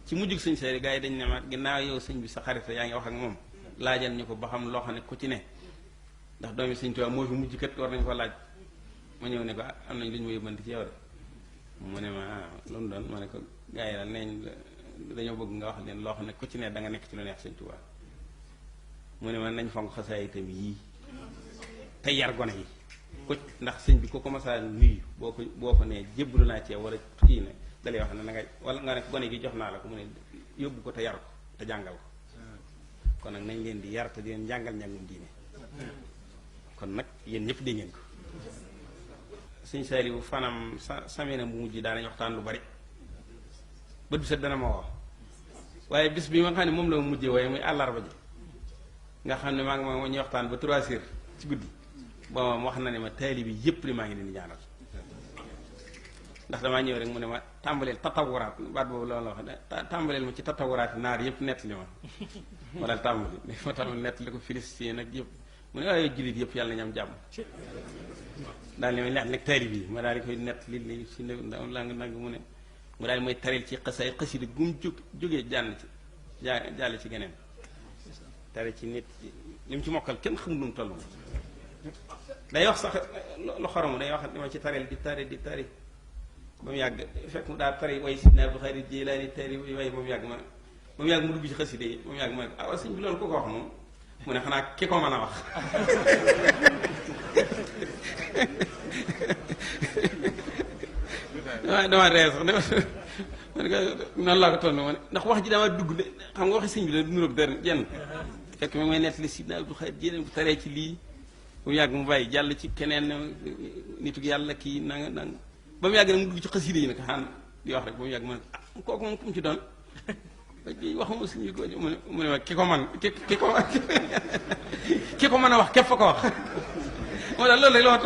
ci mujjug sëñ Saaliw gars yi dañ ne ma ginnaaw yow sëñ bi sa xarit yaa ngi wax ak moom laajal ñu ko ba xam loo xam ne ku ci ne ndax doomi sëñ Tuubaa moo fi mujj kat war nañu ko laaj ma ñëw ne ko am nañ lu ñu ma yóbbanti ci yow de mu ne ma lu mu doon ma ne ko gars yi daal neeñ dañoo bëgg nga wax leen loo xam ne ku ci ne da nga nekk ci lu neex sëñ Tuubaa mu ne ma nañ fonk xasaay itam yii te yar gone yi ku ndax sëñ bi ku ko masaa nuyu boo ko nee jébbalu naa ci wala kii ne dalay wax ne na nga wala nga ne gone gi jox naa la ko mu ne yóbbu ko te yar ko te jàngal ko kon nag nañ leen di yar te di leen jàngal njàngum diine kon nag yéen ñëpp dégg ngeen ko sëñ Saaliw fanam samina bu mujj daanañ waxtaan lu bari bët bi set dana ma woo waaye bis bi nga xam ne moom la ma mujjee waaye muy àllarba ji nga xam ne maa ngi ma ñuy waxtaan ba 3 heures ci guddi ba wax na ne ma taalibe bi yépp li maa ngi leen di ñaanal ndax damaa ñëw rek mu ne ma tàmbaleel tatawuraat baat boobu loolu la wax tàmbaleel ma ci tatawuraat naar yëpp nettali ma ma daal tàmbali ma tàmbali nettali ko Filistin nag yëpp mu ne waaye jullit yëpp yàlla nañu am jàmm daal li may neex nag taalibe bi ma daal di koy nettali li si nag mu ne mu daal di may taril ci xasaay xasida gu mu jógee jàll ci geneen tari ci nit li mu ci mokkal kenn xamul nu mu toll day wax sax lu xoromu day wax dama ci taril di tari ba mu yàgg fekk mu daal tari way Sidna Abdul Xaadir Jilaani tari way ba mu yàgg mu dugg ci xasida yi ba mu yàgg ma ne ko sëñ bi loolu ku ko wax moom mu ne xanaa ki ko mën a wax dama ree sax noonu laa ko toll ma ne ndax wax ji dama dugg de xam nga waxi sëñ bi la nuróog dara jenn fekk mi may nettali Sidna Abdul Xaadir Jilaani bu taree ci lii ba mu yàgg mu bàyyi jàll ci keneen nitu yàlla kii nanga nanga ba mu yàgg nag mu dugg ci xasida yi nag xaan di wax rek ba mu yàgg ma ne kooku moom ku mu ci doon waxuma suñu ko mu ne ma ki ko man ki ko mën a wax képp fa ko wax moo daal loolu rek la wax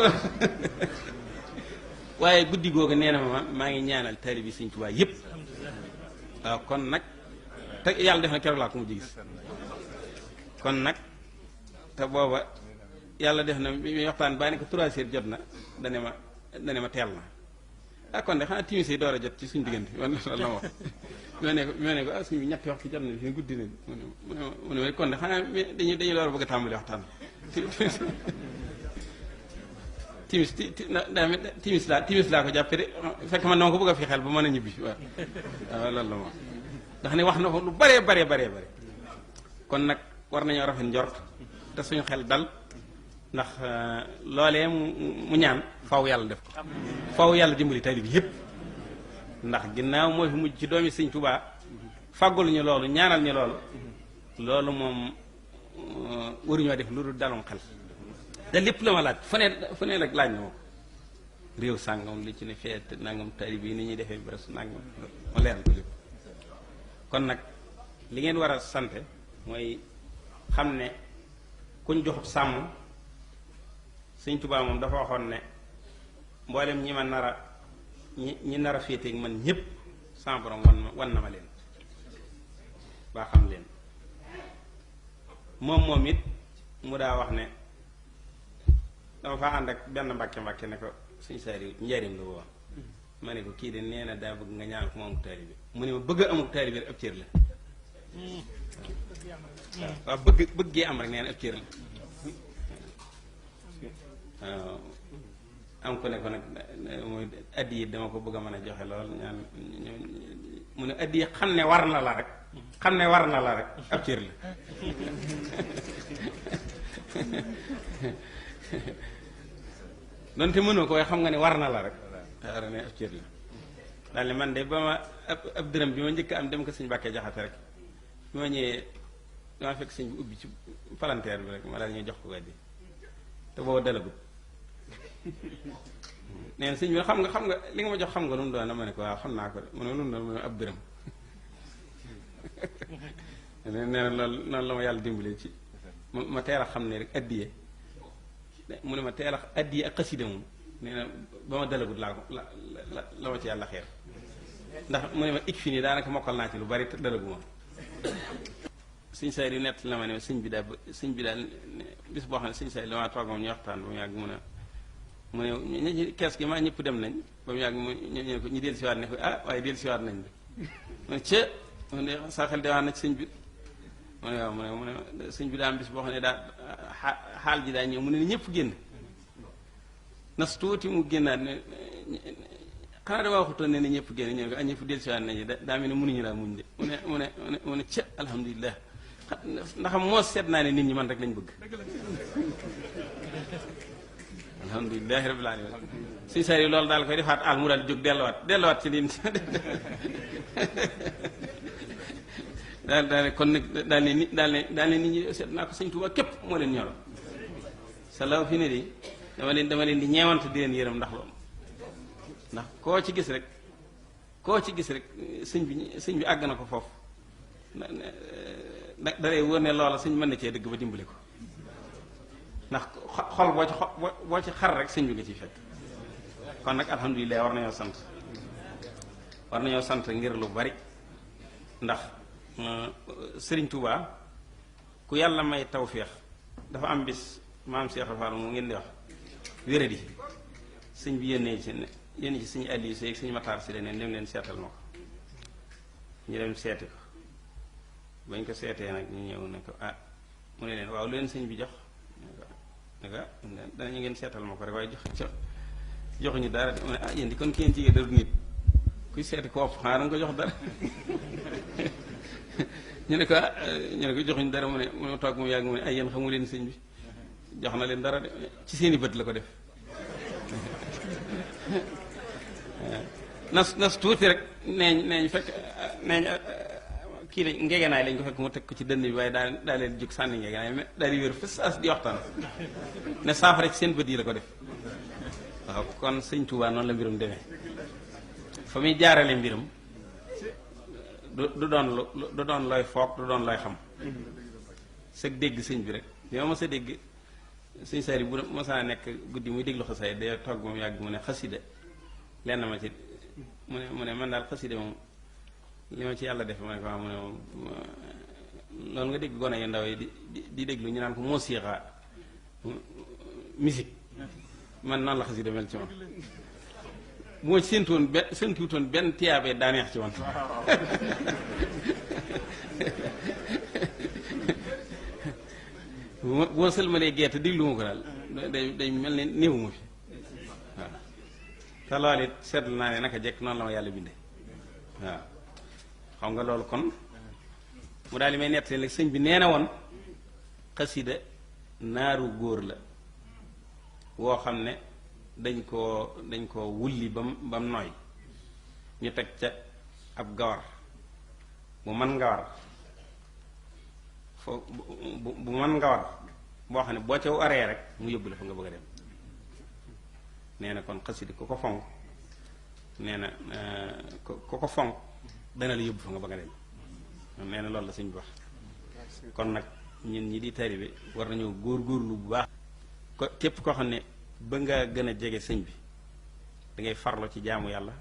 waaye guddi googu nee na ma maa ngi ñaanal taalibe Sëñ Tuubaa yépp waaw kon nag te yàlla def na keroog laa ko mujj gis kon nag te booba yàlla def na bi muy waxtaan baa ne ko 3 heures jot na dane ma teel na ah kon de xanaa timis yi door a jot ci suñu diggante man loolu la ma wax ma ne ko ah suñu ñetti waxtu jot na fi guddi nañ mu ne ma kon de xanaa dañuy door a bëgg a tàmbali waxtaan timis laa ko jàppe de fekk man dama ko bëgg a fi xel ba mën a ñibbi waaw loolu la ma ndax ne wax na ko lu bare kon nag war nañoo rafet njort te suñu xel dal ndax loolee mu ñaan faw yàlla def ko faw yàlla dimbali taalibe bi yépp ndax ginnaaw mooy fi mujj ci doomi Sëñ Tuubaa fàggul ñu loolu ñaanal ñu loolu moom waruñoo def lu dul dalum xel te lépp la ma laaj fu ne rek laaj na ma réew sàngam li ci ne feet nangam taalibe yi ni ñuy defee bres nangam ma leeral ko lépp kon nag li ngeen war a sante mooy xam ne kuñ joxub sàmm Sëñ Tuubaa moom dafa waxoon ne mboolem ñi ma ñi nar a féeteeg man ñépp sama borom wan na ma leen baa xam leen moom it mu daa wax ne dama faa ànd ak benn mbàkke ne ko Sëñ Saaliw njariñ la woon ma ne ko kii de nee na daa bëgg nga ñaan ko mu amuk taalibe mu ne ma bëgg a amuk taalibe rek ab cër la waaw bëggee am rek nee na ab cër la waaw am ko ne ko nag mooy addi yi dama ko bëgg a mën a joxe lool ñaan mu ne addi yi xam ne war na la rek ab cër la donte mënoo ko waaye xam nga ne war na la rek war ne ab cër la daal ne man de ba ma ab dërëm bi ma njëkk am dem ko Sëñ Mbàkke Jaxate rek bi ma ñëwee dama fekk sëñ bi ubbi ci palanteer bi rek ma daal ñu jox ko addi te booba dalagut nee na sëñ bi xam nga li nga ma jox xam nga lu mu doon ma ne ko waaw xam naa ko de mu ne lu mu doon mu ne ab dërëm nee na loolu noonu la ma yàlla dimbalee ci ma teel a xam ne rek addiye mu ne ma teel a addiye ak xasida moom nee na ba ma dalagut laa ko la ma ci yàlla xeer ndax mu ne ma ik fi nii daanaka mokkal naa ci lu bari te dalagu ma Sëñ Saaliw nett la ma ne sëñ bi daal bis boo xam ne Sëñ Saaliw damaa toog moom ñu waxtaan ba mu yàgg mu ne kees gi maa ñëpp dem nañ ba mu yàgg ñu dellu siwaat ne ko ah waaye dellu siwaat nañ de mu ne ca mu ne sa xel dewaan na ci sëñ bi mu ne waaw mu ne sëñ bi daa am bis boo xam ne daa xaal ji daa ñëw mu ne ñëpp génn nas tuuti mu génnaat ne xanaa dama waxutoon ne ñëpp génn ñëw ko ñëpp dellusiwaat nañu daa mel ne mënuñu laa muñ de mu ne ca alhamdulilah ndax moo seet naa ne nit ñi man rek lañ bëgg alhamdulilahi rabbil alamin suñu saa yi loolu daal koy defaat al mu daal di jóg delluwaat ci liin daal kon nag daal ne nit ñi seet naa ko sëñ Tuubaa képp moo leen ñoro salaw fi ne di dama leen di ñeewante di leen yërëm ndax loolu ndax koo ci gis rek sëñ bi àgg na ko foofu da lay wóor ne loola sëñ mën na cee dëgg ba dimbali ko ndax xol boo ci xar rek sëñ bi nga ciy fekk kon nag alhamdulilah war nañoo sant ngir lu bari ndax Sëriñ Tuubaa ku yàlla may tawféex dafa am bis maam Cheikh Fall mu ngeen di wax wéradi sëñ bi yónnee ci sëñ Aliou Sey ak sëñ Matar si leneen dem leen seetal ma ko ñu dem seeti ko bañ ko seetee nag ñu ñëw ne ko mu ne leen waaw lu leen sëñ bi jox ne ko danañu ngeen seetal ma ko rek waaye joxuñu dara de mu ne yéen di kon ki ngeen ci daru nit kuy seeti ko wopp xanaa danga ko jox dara ñu ne ko joxuñu dara mu ne toog mu yàgg mu ne yéen xamu leen sëñ bi jox na leen dara de ci seeni bët la ko def nas tuuti rek neeñ fekk kii la ngegenaay lañ ko fekk mu teg ko ci dënn bi waaye daa leen jóg sànni ngegenaay daal di wér fës as di waxtaan ne saafara ci seen bët yi la ko def waaw kon sëñ Tuubaa noonu la mbirum demee fa muy jaarale mbirum du doon looy foog du doon looy xam sëg dégg sëñ bi rek bi ma mos a dégg sëñ Saari bu mosaa nekk guddi muy déglu xasaay day toog ba mu yàgg mu ne xasida lenn ma ci mu ne man daal xasida moom li ma ci yàlla def ma ne ko waaw mu ne moom loolu nga dégg gone yu ndaw yi di déglu ñu naan ko musiqa musique man noonu la xasida mel ci man bu ma ci séentuwutoon benn tiyaabee daa neex ci man bu ma sëlmalee gerte déglu ma ko daal day mel ne néewu ma fi waaw te loolu it seetlu naa ne naka jekk noonu la ma yàlla bindee waaw xam nga loolu kon mu daal di may nettali nag sëñ bi nee na woon xasida naaru góor la woo xam ne dañ koo wulli bam nooy ñu teg ca ab gawar bu man ngawar foo bu man ngawar boo xam ne boo ca waree rek mu yóbbu la fa nga bëgg a dem nee na kon xasida ku ko fonk nee na ku ko fonk dana la yóbbu fa nga bëgg a dem nee na loolu la sëñ bi wax kon nag ñun ñi di taalibe war nañoo góorgóorlu bu baax ko képp koo xam ne ba nga gën a jege sëñ bi da ngay farlu ci jaamu yàlla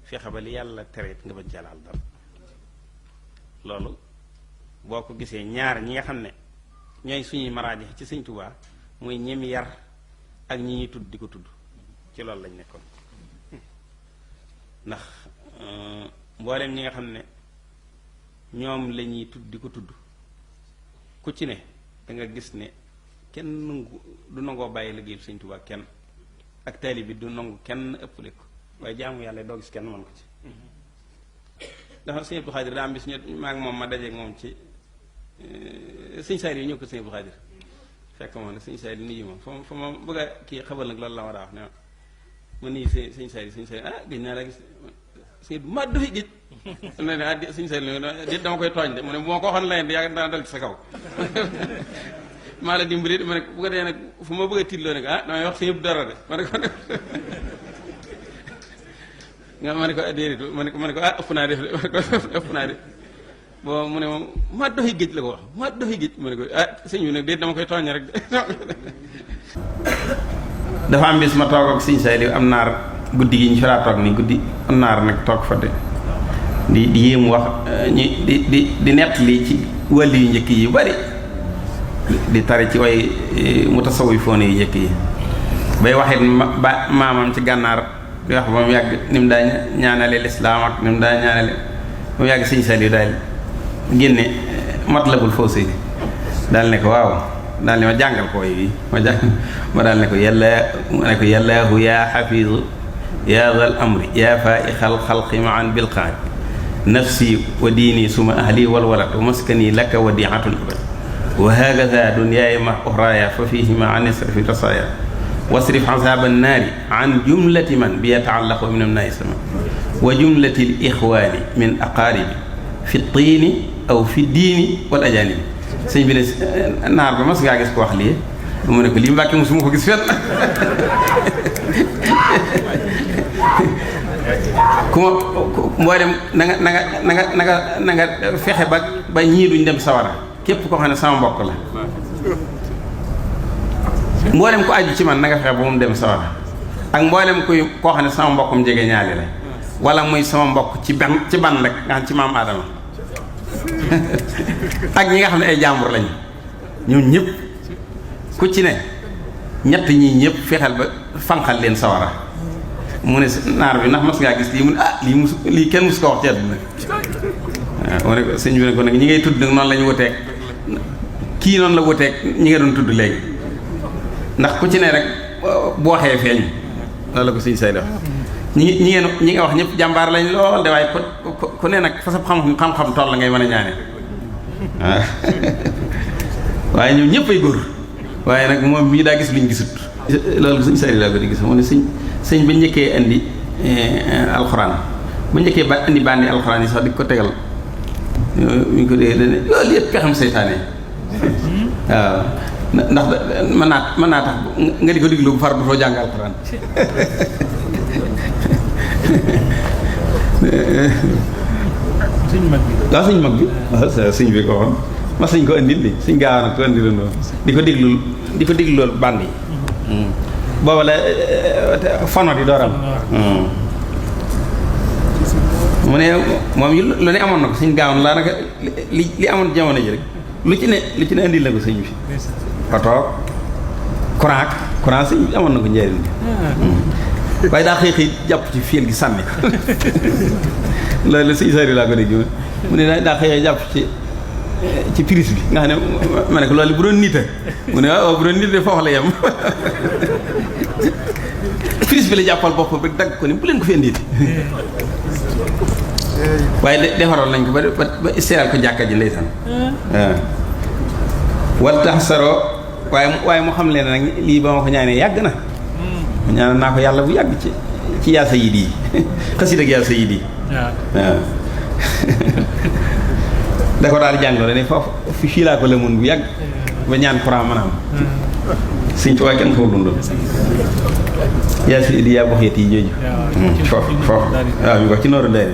fexe ba li yàlla tereet nga bañ ci laal dara loolu boo ko gisee ñaar ñi nga xam ne ñooy suñuy maraaji ci sëñ Tuubaa muy ñemi yar ak ñi ñuy tudd di ko tudd ci loolu lañ nekkoon ndax mboolem ñi nga xam ne ñoom la ñuy tudd di ko tudd ku ci ne da nga gis ne kenn du nangoo bàyyi liggéeyu sëñ Tuubaa kenn ak taali bi du nangu kenn ëppale ko waaye jaamu yàlla doo gis kenn mën ko ci dafa sëñ Abdou Xaadir daa am bis ñu maa ngi moom ma dajeeg moom ci sëñ Saali yi ñëw ko sëñ Abdou Xaadir fekk moom ne sëñ Saali nuyu moom fa ma bëgg a kii xabal nag loolu la ma daa wax ne ma nuyu sëñ Saali gëj naa la gis sëñ bu ma dofi gëj ne sëñ Saali di dama koy tooñ de mu ne bu ma ko waxoon layeen di yàgg dana dal ci sa kaw maa la dimbali ma ne bu ko dee nag fu ma bëgg a tiitloo nag damay wax sëñ dara de ma ne ko ma ne ko déedéet ma ne ko ëpp naa def de ma ne ko ëpp naa def bon mu ne moom maa doxi géej la ko wax maa doxi géej ma ne ko sëñ bi nag déet dama koy tooñ rek dafa am bis ma toog ak sëñ Saaliw am naar guddi gi ñu fi daa toog nii guddi am naar nag toog fa de di yéemu wax di nett li ci wàlli yu njëkk yi yu bari di tari ci way mutasawwifoon yu njëkk yi bay waxit maamam ci gànnaar di wax ba mu yàgg ni mu daa ñaanale lislaam ak ni mu daa ñaanale mu yàgg sëñ Saliou daal génne Matlabul Fawzayni daal ne ko waaw daal ne ma jàngal ko yi ma daal ne ko yàllaahu yaa xafiizu yaa zal amri yaa faa'ixal xalqi ma'an bil qaari nafsi wa diini suma ahli wal walad wa maskani laka wadi'atun abad wa haakazaa dunyaaya ma uxraaya fa fiihima an israfi rasaaya wasrif azaaba naari an jumlati man bi yataallaqu min amnaa'i sama wa jumlati l ixwaani min aqaaribi fi tiini aw fi diini wal ajaanibi sëñ bi ne naar ba mas ngaa gis ko wax lii mu ne ko lii Mbàkke mosuma ko gis fenn ku ma mooy dem na nga fexe ba ñii duñ dem sawara képp koo xam ne sama mbokk la mboolem ko aju ci man na nga fexe ba mu dem sawara ak mboolem koo xam ne sama mbokkum jege ñaali la wala muy sama mbokk ci ban rek nga xam ci maam Adama ak ñi nga xam ne ay jàmbur lañu ñoom ñëpp ku ci ne ñett ñii ñëpp fexeel ba fanqal leen sawara mu ne naar bi ndax mas ngaa gis lii mu ne lii kenn mus ko wax ci àdduna waaw ne ko sëñ bi ne ko nag ñi ngay tudd nag noonu la ñu wuteeg kii noonu la wuteeg ñi nga doon tudd léegi ndax ku ci ne rek bu waxee feeñ loolu la ko sëñ say def ñi nga wax ñëpp jàmbaar lañ lool de waaye ku ne nag fa sa xam-xam toll la ngay mën a ñaane waaw waaye ñoom ñëpp ay góor waaye nag moom mii daa gis luñ gisut loolu sëñ say laa ko di gis mu ne sëñ ba njëkkee indi alxuraan ba njëkkee indi bandi alxuraan yi sax di ko tegal mi ngi ko dee dane loolu yëpp pexam seytaane waaw ndax mën naa tax nga di ko diglu bu far du foo jàng alxuraan waaw sëñ mag bi waaw sëñ bi ko waxoon ma sëñ ko indil li sëñ gaaw na ko indil noonu di ko diglu loolu band yi booba la fono di dooram mu ne moom yi lu ne amoon na ko sëñ gaaw na laa naka li amoon jamono ji rek lu ci ne indil na ko sëñ bi oto courant sëñ bi amoon na ko njëriñ bi waaye daa xëy jàpp ci fiil gi sànni ko loolu sëñ sari laa ko dégg mu ne daa xëy jàpp ci prise bi nga xam ne ma ne ko loolu bu doon nita mu ne waaw bu doon nit de foofu la yem prise bi la jàppal boppam rek dagg ko ni bu leen ko fi indiiti waaye defaroon nañ ko ba isteeral ko jàkka ji ndeysaan waaw wal tax saroo waaye mu xam leen nag lii ba ma ko ñaanee yàgg na ñaan naa ko yàlla bu yàgg ci yaa sayid yi xasid ak yaa sayid yi waaw da ko daal jàngloo ne foofu fii laa ko lëmoon bu yàgg ba ñaan courant maanaam sëñ Tuubaa kenn ko dundoon yaa sayid yaa boxeet yi jooju foofu waaw mi ko ci nooru day